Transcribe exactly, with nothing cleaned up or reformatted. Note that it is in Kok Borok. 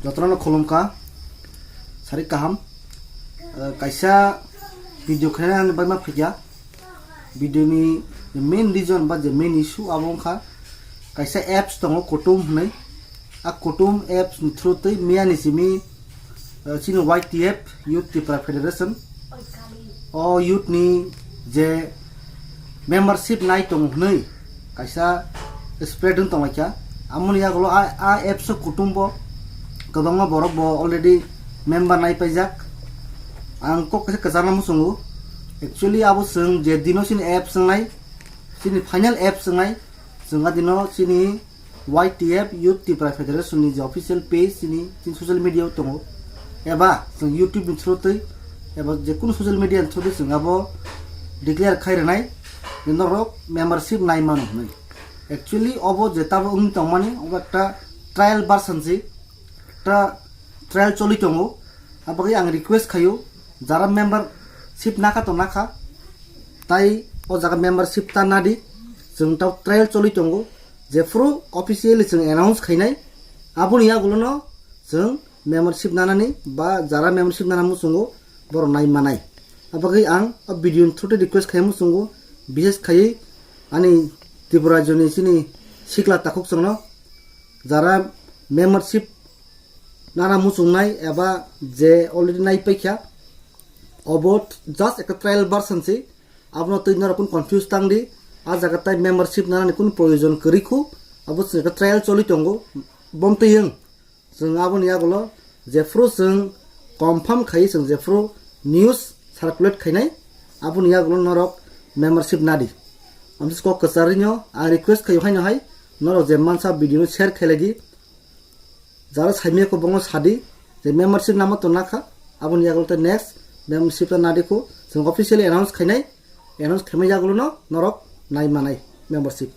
Jotono khulumkha, sari kaham. Eh, kaisa video khaina ang bagma phikya. Video ni main reason ba je main issue abo wngkha kaisa apps tongo Kutum hwnwi. A Kutum apps ni through twi miya ni simi, eh, chini Y T F, Youth Tipra Federation, o youth ni je membership nai tongo hwnwi kaisa spread wng tonglaikha. Amoni yagulo a, a apps o Kutum bo kwbangma borok bo already member nai paijak. Ang kok kaisa kwchangma muchungo. Actually abo chwng je dino chini apps wngnai, chini final apps wngnai, chwng a dino chini Y T F, Youth Tipra Federation ni je official page chini, chini social media o tongo, eba chwng YouTube ni through twi eba je kunu social media ni through twi chwng abo declare khai rwnai je norok membership nai mano hwnwi. Actually obo je tabo wngwi tongmani obo ekta trial version se, ekta trial choli tongo. Abagwi ang request khaio, jara membership nakha to nakha, tai o jaga membership ta nadi, chwng tao trial choli tongo. Jephru officially chwng announce khainai, aboni yagulono chwng membership nanani ba jara membership nana muchungo borok nai manai. Abagwi ang o video ni through twi request khai muchungo, bishes khaiwi ani Tripura rajyoni chini sikla takhuk chwngno jara membership nana muchungnai eba je already nai paikha, obo just ekta trial version se, abono twi norok kunu confuse tang di. A jaga tai membership nanani kunu proyojon kwrwi khu, abo chwng ekta trial choli tongo, bom twi wng. Chwng aboni yagulo jephru chwng confirm khai chwng jephru news circulate khainai, aboni yagulo norok membership nadi. Amsi kok kwcharino ang request khaio haino hai, norok je mansa video no share khailai di. Jara saimya ko bongo sadi je membership nama to nakha, aboni yagulo te next membership ta nadi khu, chwng officially announce khainai, announce khaimai yagulo no norok nai manai membership.